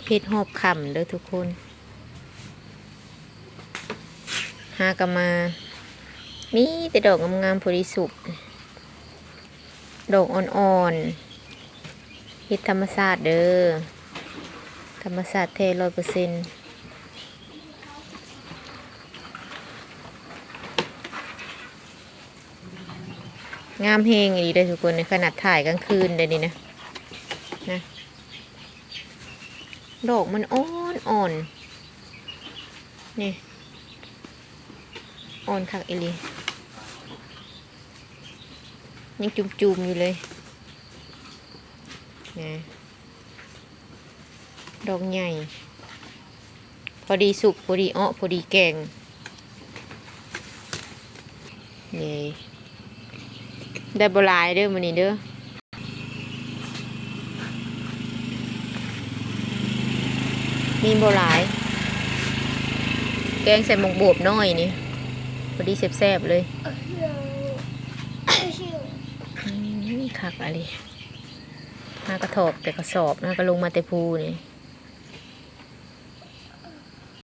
ເຮັດຮອບຄ່ຳເດີທຸກຄົນ. ຫາກະມາ ມີແຕ່ດອກງາມໆ ພໍດີສຸກ ດອກອ່ອນໆ. ເຮັດທຳມະຊາດເດີ ທຳມະຊາດແທ້ຮ້ອຍເປີເຊັນ. ງາມແຮງອີ່ຫຼີເດີທຸກຄົນ ຂະໜາດຖ່າຍກາງຄືນໄດ້ນີ້ນະ ນະ ດອກມັນອ່ອນໆ ນີ້ ອ່ອນຄັກອີ່ຫຼີ ຍັງຈຸ່ມໆ ຢູ່ເລີຍ ນະ. ດອກໃຫຍ່ ພໍດີສຸກ ພໍດີເອາະ ພໍດີແກງ ນີ້ ໄດ້ບໍ່ຫຼາຍເດີມື້ນີ້ເດີ ມີບໍ່ຫຼາຍ ແກງໃສ່ໝາກບວບນ້ອຍນີ້ ພໍດີແຊບໆ ເລີຍ. ອືມ ຄັກອີ່ຫຼີ ຫາກະຖອກແຕ່ກະສອບ ຫາກະລົງມາແຕ່ພູນີ້.